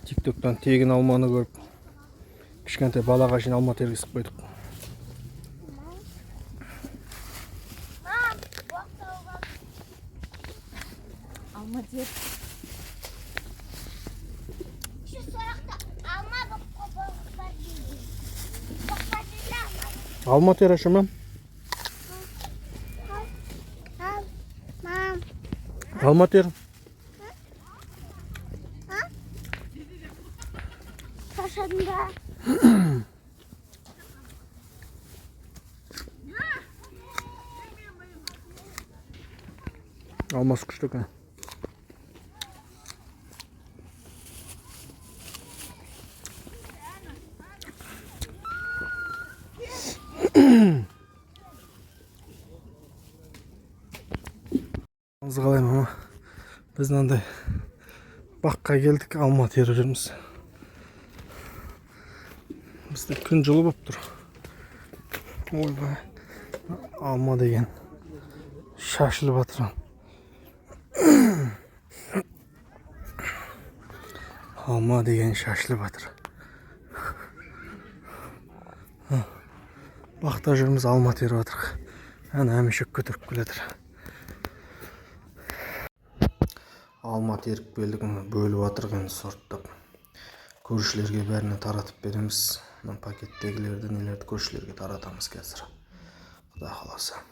Тиктоктан тегін алманы көріп, кішкентай балаға шейін алма тергізіп қойдық. Мам, бақтауға. Алма тер. Şu sorakta alma bak bak bak bak. Алма тер, ашамам. Мам, мам. Алма тер. Шаршадым ба? Алмасы күшті екен. Қалай, мама? Біз мынандай баққа келдік, алма теріп жүрміз. Бізде күн жылы болып тұр. Ойбай, алма деген шашылып жатыр. Алма деген шашылып жатыр. Бақта жүрміз, алма теріп жатырық. Әне, әмешек көтеріп келе жатыр. Алма теріп келдік, міне, бөліп жатырық енді, сорттап. Көршілерге бәріне таратып береміз. Мына пакеттегілерді, нелерді көршілерге таратамыз қазір. Құдай қаласа.